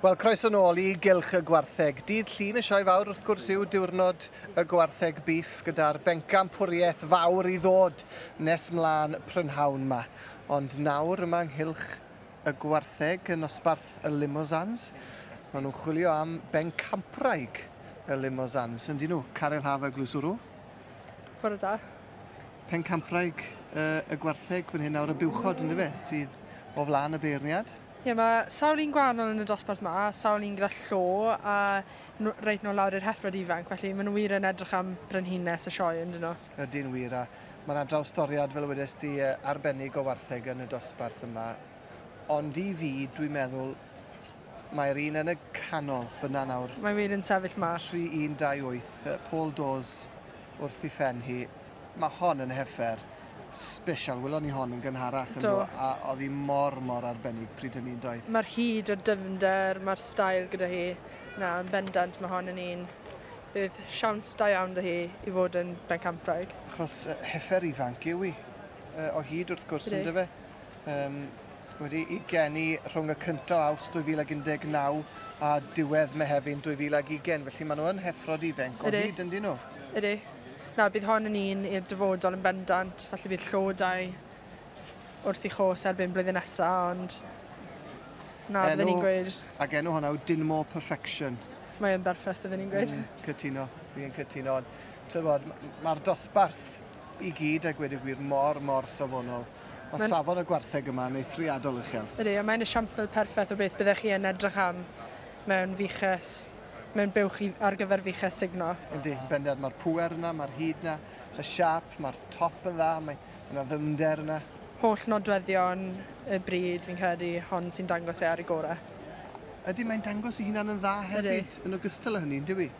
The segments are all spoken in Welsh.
Wel, croeso nôl i Gylch y Gwartheg. Dydd Llun y Sioe Fawr, wrth gwrs, yw diwrnod y gwartheg bîff gyda'r bencampwriaeth fawr i ddod nes mlaen prynhawn ma. Ond nawr yma ynghylch y gwartheg yn nosbarth y Limousins, maen nhw'n chwilio am bencampwraig y Limousins. Yndyn nhw, Caryl Haf a Glwswrw? Bore da. Pencampwraig y gwartheg fan hyn nawr, y buwchod, yndyfe, sydd o flaen y beirniad. Ie, mae sawl un gwahanol yn y dosbarth 'ma, sawl un gyda llo a reit nôl lawr i'r heffrod ifanc, felly maen nhw wir yn edrych am brenhines y sioe yn dyn nhw. Ydy'n wir, a mae 'na drawstoriad, fel wedes di, arbennig o wartheg yn y dosbarth yma. Ond i fi, dwi'n meddwl, mae'r un yn y canol fyna nawr. Mae wir yn sefyll mas. 3128, Paul Dawes wrth ei phen hi. Mae hon yn heffer sbesial. Welon ni hon yn gynharach yn do, a oedd hi mor, mor arbennig pryd hynny yn doedd? Mae'r hyd, y dyfnder, mae'r stael gyda hi. Na, yn bendant mae hon yn un. Bydd siawns da iawn 'da hi i fod yn bencampwraig. Achos heffer ifanc yw hi o hyd wrth gwrs, yn dyfe? Um, wedi i geni rhwng y cyntaf o Awst 2019 a diwedd Mehefin 2020, felly maen nhw yn heffrod ifanc o hyd, yndyn nhw? Ydy. Na, bydd hon yn un i'r dyfodol yn bendant. Falle bydd llodau wrth i chos erbyn blwyddyn nesa, ond na, byddwn ni'n gweud... Ac enw hwnna yw Dinmore Perfection. Mae yn berffaith, byddwn ni'n gweud. Cytuno, fi yn cytuno. Ond, mae'r dosbarth i gyd, a gweud y gwir, mor, mor safonol. Mae safon y gwartheg yma yn eithriadol uchel. Ydy, a mae'n esiampl perffaith o beth byddech chi yn edrych am mewn fuches, mewn buwch i, ar gyfer fuches sugno. Ydy, yn bendant. Mae'r pŵer yna, mae'r hyd yna, y siâp, mae'r top yn dda, mae yna ddyfnder yna. Holl nodweddion y bryd, fi'n credu, hon sy'n dangos e ar ei gorau. Ydy, mae'n dangos ei hunan yn dda hefyd, yn ogystal â hynny, yn dyw i?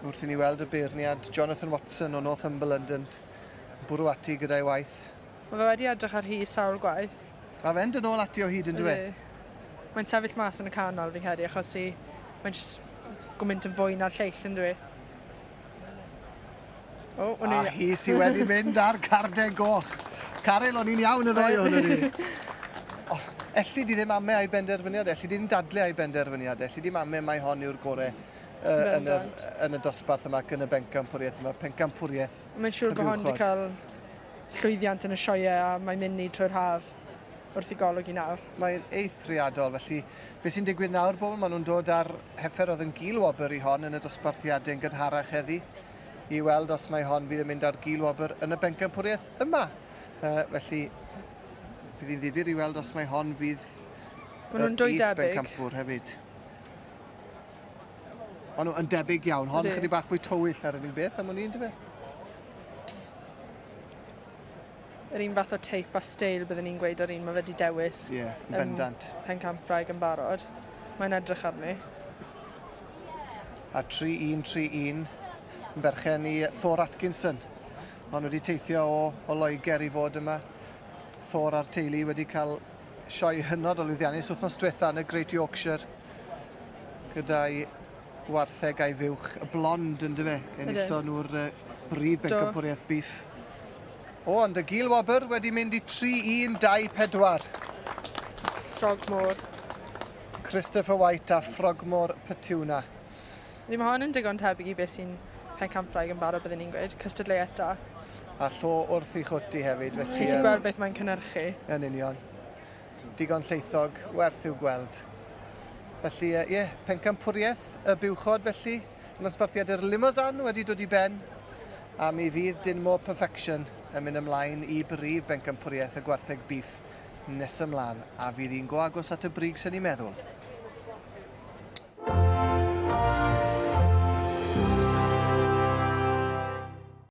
Wrth i ni weld y beirniad Jonathan Watson o Northumberland yn bwrw ati gyda'i waith. Mae fe wedi edrych ar hi sawl gwaith. Mae fe'n dod nôl ati o hyd yn dyw e? Mae'n sefyll mas yn y canol fi'n credu achos i mae'n jyst gwmynt yn fwy na'r lleill yn dyw e? O, o'n i... A hi sydd wedi mynd ar carden goch. Caryl, o'n i'n iawn y ddoi ohonon ni. Oh, elli di ddim ame a'i benderfyniad, elli di ddim dadle a'i benderfyniad, elli di ddim ame mai hon yw'r gore uh, yn, yr, yn y dosbarth yma ac yn y bencampwriaeth yma, pencampwriaeth. Mae'n siŵr bod hon wedi cael llwyddiant yn y sioeau a mae'n mynd ni trwy'r haf wrth i golwg i nawr. Mae'n eithriadol, felly beth sy'n digwydd nawr, bobl, maen nhw'n dod ar heffer oedd yn gil wobr i hon yn y dosbarthiadau yn gynharach heddi, i weld os mae hon fydd yn mynd ar gil wobr yn y bencampwriaeth yma. Uh, felly, fydd hi'n ddifyr i weld os mae hon fydd Maen nhw'n dwy debyg. Is-bencampwr hefyd. Maen nhw yn debyg iawn. Hon chydig bach fwy tywyll ar yr un beth am wn i, yndyfe? Yr un fath o teip a steil byddwn ni'n gweud o'r un mae fe wedi dewis. Ie, yeah, yn bendant. Pencampwraig yn barod. Mae'n edrych arni. A 3-1-3-1 yn berchen i Thor Atkinson. Maen nhw wedi teithio o, o Loegr i fod yma. Thor a'r teulu wedi cael sioe hynod o lwyddiannus wythnos diwetha yn y Great Yorkshire gyda'i wartheg a'i fuwch, y blond yn dyfe, enillon nhw'r uh, brif bencampwriaeth beef. O, ond y gil wobr wedi mynd i 3-1-2-4. Frogmore. Christopher White a Frogmore Petuna. Ydy, mae hon yn digon tebyg i beth sy'n pencampwraig yn barod byddwn ni'n gweud, cystadleuaeth da. A llo wrth i chwti hefyd, felly... Chi'n gallu gweld beth mae'n cynhyrchu. Yn union. Digon llaethog, werth i'w gweld. Felly, ie, yeah, pencampwriaeth y buwchod felly, yn nosbarthiad yr Limousin wedi dod i ben, a mi fydd Dinmore Perfection yn mynd ymlaen i brif bencampwriaeth y gwartheg bîff nes ymlaen, a fydd hi'n go agos at y brig sy'n ni'n meddwl.